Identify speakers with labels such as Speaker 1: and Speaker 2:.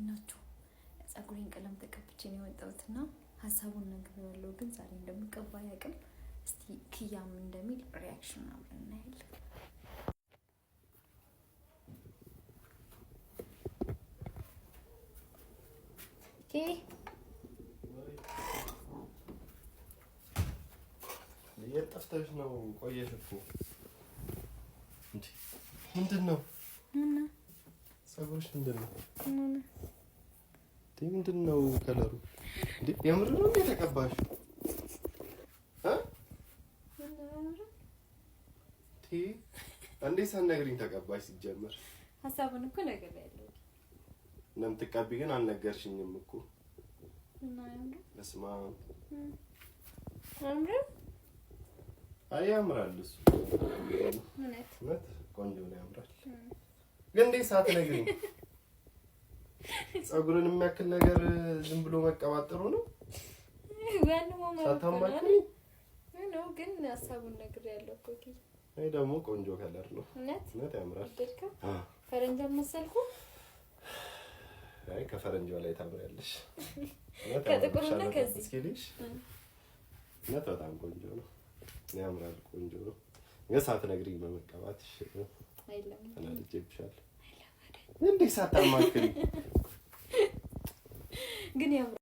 Speaker 1: እንዴት ናችሁ? ፀጉሬን ቀለም ተቀብቼ ነው የወጣሁት እና ሀሳቡን ነግሬዋለሁ፣ ግን ዛሬ እንደምቀባ አያውቅም። እስቲ ክያም እንደሚል reaction አብረን እናያለን።
Speaker 2: የት ጠፍተሽ ነው? ቆየሽ እኮ። ምንድን ነው ፀጉርሽ? ምንድን ነው? ምንድን ነው ከለሩ? የምር ነው እንዴ ተቀባሽ? እንዴት ሳትነግሪኝ ተቀባሽ? ሲጀመር
Speaker 1: ሀሳቡን እኮ ነግሬያለሁ።
Speaker 2: እንደምትቀቢ ግን አልነገርሽኝም እኮ። በስመ አብ። አይ ያምራል፣ እሱ እውነት ቆንጆ ነው፣ ያምራል። ግን እንዴት ሳትነግሪኝ ፀጉርን የሚያክል ነገር ዝም ብሎ መቀባት ጥሩ ነው? ሳታማክሪኝ
Speaker 1: ነው። ግን ሀሳቡን ነግሬያለሁ እኮ።
Speaker 2: ይሄ ደግሞ ቆንጆ color ነው። እውነት ያምራል።
Speaker 1: ፈረንጅ መሰልኩ።
Speaker 2: አይ ከፈረንጇ ላይ ታምሪያለሽ።
Speaker 1: ከጥቁርና ከዚህ
Speaker 2: እስኪ ልይሽ። እውነት በጣም ቆንጆ ነው፣ ያምራል። ቆንጆ ነው። ግን ሳትነግሪኝ በመቀባትሽ ተናድጄብሻለሁ። እንዴት ሳታማክሪኝ
Speaker 1: ግን ያምራል።